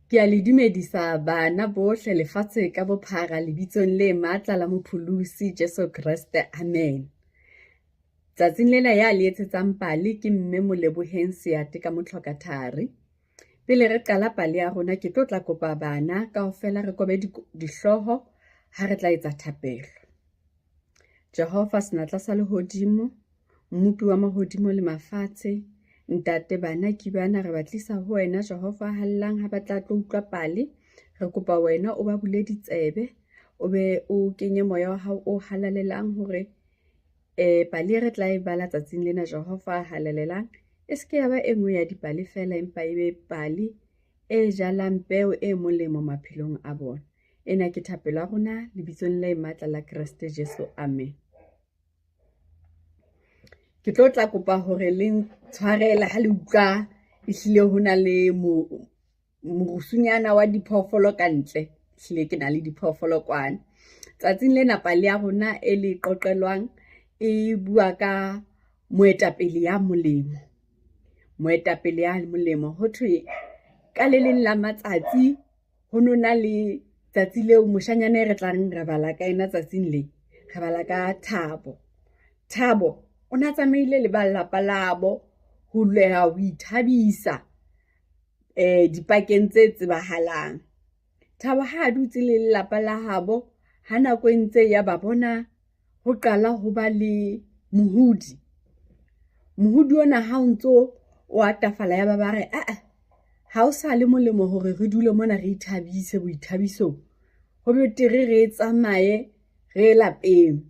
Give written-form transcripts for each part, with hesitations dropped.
Ke a le dumedisa bana bohle lefatshe ka bophara lebitsong le matla la mopholosi Jesu Kreste, amen. Tsatsing lena ya le etsetsang pale ke mme Moleboheng Seate ka Motlhokathari. Pele re qala pale ya rona ke tlo tla kopa bana kaofela re kobe dihlooho ha re tla etsa thapelo. Jehova senatla sa lehodimo, Mmopi wa mahodimo le mafatshe, Ntate bana ke bana re ba tlisa ho wena Jehova hallang ha ba tla tlo utlwa pale. Re kopa wena o ba bule ditsebe, o be o kenye moya wa hao o halalelang hore pale e re tla e bala tsatsing lena Jehova halalelang e se ke ya ba e nngwe ya dipale feela empa e be pale e jalang peo e molemo maphelong a bona. Ena ke thapelo ya rona lebitsong le matla la Kreste Jesu. Amen. Ke tlo tla kopa hore le ntshwarele ha le utlwa ehlile ho na le morusunyana wa diphoofolo ka ntle. Ehlile ke na le diphoofolo kwana. Tsatsing lena pale ya rona e le qoqelwang e bua ka moetapele ya molemo. Moetapele ya molemo. Ho thwe ka le leng la matsatsi ho no na le tsatsi leo moshanyana e re tlang re bala ka ena tsatsing le, re bala ka Thabo. Thabo o na tsamaile le ba lelapa labo ho ya ho ithabisa dipakeng tse tsebahalang. Thabo ha a dutse le lelapa la habo, ha nako e ntse e ya ba bona ho qala ho ba le mohodi. Mohodi ona ha o ntso o atafala ya ba ba re ah-ah, ha o sa le molemo hore re dule mona re ithabise boithabisong. Ho betere re tsamaye re ye lapeng.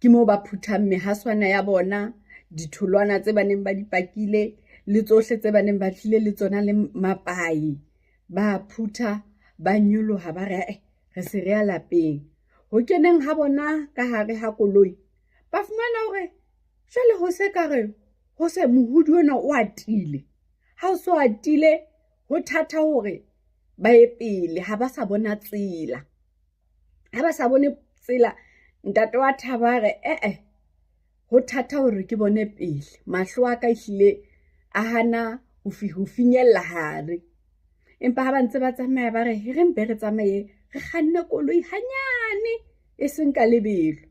Ke moo ba phuthang mehaswane ya bona, ditholwana tse ba neng ba di pakile le tsohle tse ba neng ba tlile le tsona le mapae. Ba phutha, ba nyoloha ba re ae re se re ya lapeng. Ho keneng ha bona ka hare ha koloi, ba fumana hore jwale ho se ka re ho se mohodi ona o atile. Ha o so atile ho thata hore ba ye pele ha ba sa bona tsela. Ha ba sa bone tsela, ntate wa Thabo a re eh-eh ho thata hore ke bone pele. Mahlo a ka ehlile a hana ho finyella hare. Empa ha ba ntse ba tsamaya ba re re mpe re tsamaye re kganne koloi hanyane e seng ka lebelo.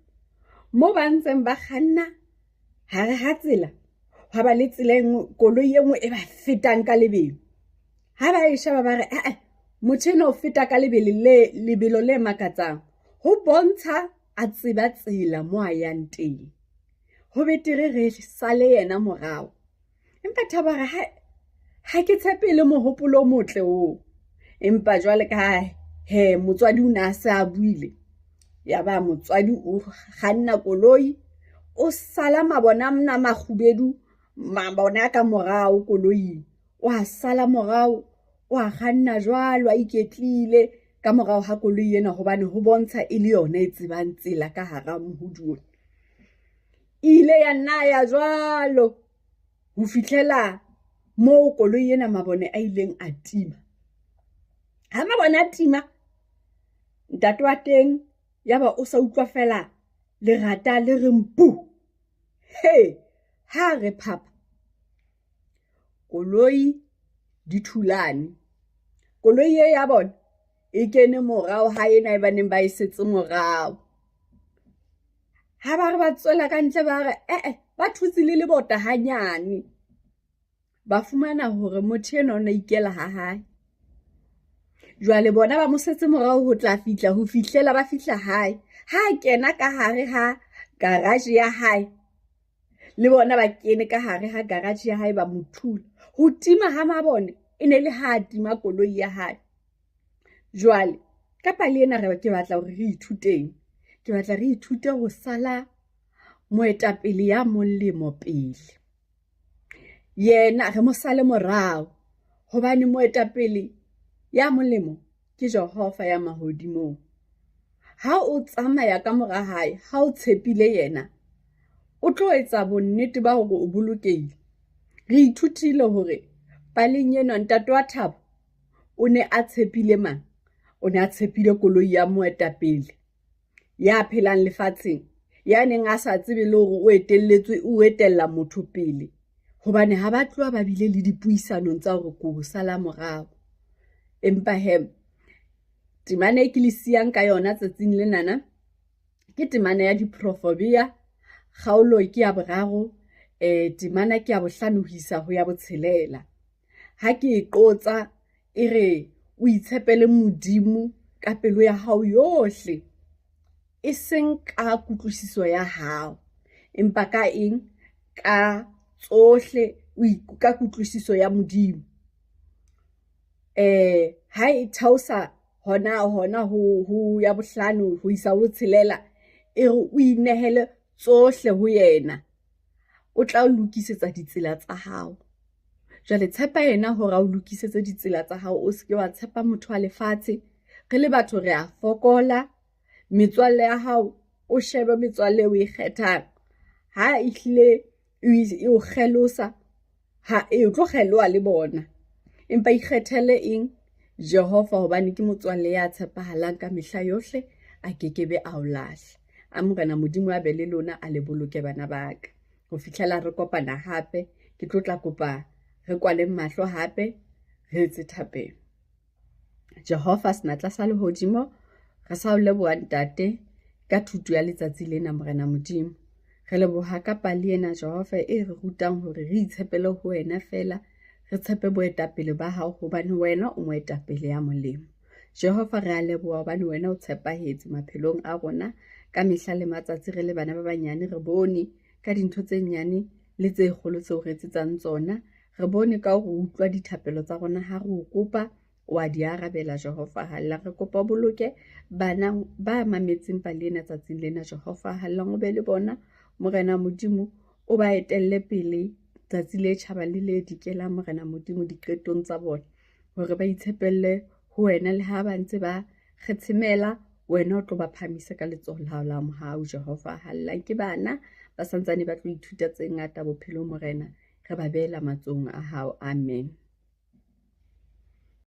Moo ba ntseng ba kganna hare ha tsela, hwa ba le tsela e nngwe, koloi e nngwe e ba fetang ka lebelo. Ha ba e sheba ba re ah-eh motho enwa o feta ka lebelo le makatsang. Ho bontsha a tseba tsela mo a yang teng. Ho betere re sale yena morao. Empa Thabo a re ha ke tshepe e le mohopolo o motle oo. Empa jwale ka ha hee motswadi o ne a se a buile, ya ba motswadi o kganna koloi, o sala mabone a mona a makgubedu, mabone a ka morao koloing. O a sala morao, o a kganna jwalo a iketlile ka morao ha koloi ena hobane ho bontsha e le yona e tsebang tsela ka hara mohodi ona. E ile ya nna ya jwalo ho fihlela moo koloi ena mabone a ileng a tima. Ha mabone a tima, ntate wa teng ya ba o sa utlwa feela lerata le reng bu! He! Ha re phapha, koloi di thulane. Koloi e ya bona e kene morao ha ena e baneng ba e setse morao. Ha ba re ba tswela ka ntle ba re eh-eh ba thutse le lebota hanyane. Ba fumana hore motho enwa o na ikela ha hae. Jwale bona ba mo setse morao ho tla fihla ho fihlela ba fihla hae. Ha a kena ka hare ha garage ya hae, le bona ba kene ka hare ha garage ya hae ba mo thula. Ho tima ha mabone e ne le ha a tima koloi ya hae. Jwale ka pale ena re ke batla hore re ithuteng, ke batla re ithute ho sala moetapele ya molemo pele. Yena re mo sale morao hobane moetapele ya molemo ke Jehova ya mahodimong. Ha o tsamaya ka mora hae, ha o tshepile yena, o tlo etsa bonnete ba hore o bolokehile. Re ithutile hore paleng ena ntate wa Thabo o ne a tshepile mang? O ne a tshepile koloi ya moetapele ya phelang lefatsheng, ya neng a sa tsebe le hore o etelletswe o etella motho pele. Hobane ha ba tloha ba bile le dipuisanong tsa hore ko sala morao. Empa he temana e ke le siyang ka yona tsatsing lenana ke temana ya diprofobia, kgaolo ke ya boraro, temana ke ya bohlano ho isa ho ya botshelela. Ha ke e qotsa e re, o itshepele Modimo ka pelo ya hao yohle, e seng ka kutlwisiso ya hao, empa ka eng? Ka tsohle ka kutlwisiso ya Modimo. Ha e theosa hona hona ho ya bohlano ho isa ho tshelela, e re o inehele tsohle ho yena, o tla o lokisetsa ditsela tsa hao. Jwale tshepa yena hore ao lokisetse ditsela tsa hao, o seke wa tshepa motho wa lefatshe. Re le batho rea fokola, metswalle ya hao o shebe metswalle eo oe kgethang. Ha ehlile e o kgelosa, o tlo kgeloha le bona. Empa ikgethele eng? Jehova hobane ke motswalle ya tshepahalang ka mehla yohle, a kekebe ao lahla. A Morena Modimo a be le lona, a le boloke bana ba ka. Ho fihlela re kopana hape, ke tlo tla kopa re kwaleng mahlo hape, re etse thapelo. Jehova senatla sa lehodimo, re sa o leboha ntate ka thuto ya letsatsi lena Morena Modimo. Re leboha ka pale ena Jehova e re rutang hore re itshepele ho wena feela, re tshepe boetapele ba hao hobane wena o moetapele ya molemo. Jehova re a leboha hobane wena o tshepahetse maphelong a rona ka mehla le matsatsi re le bana ba banyane re bone ka dintho tse nyane le tse kgolo tseo re etsetsang tsona. Re bone ka hore o utlwa dithapelo tsa rona ha re o kopa, wa di arabela Jehova hallang. Re kopa o boloke bana ba mametseng pale ena tsatsing lena Jehova hallang, o be le bona Morena Modimo, o ba etelle pele tsatsi le tjhabang le le dikelang Morena Modimo diqetong tsa bona, hore ba itshepelle ho wena le ha ba ntse ba kgetshemela, wena o tlo ba phahamisa ka letsoho la hao la mohau Jehova hallang. Ke bana ba santsane ba tlo ithuta tse ngata bophelong Morena, re ba beela matsohong a hao. Amen.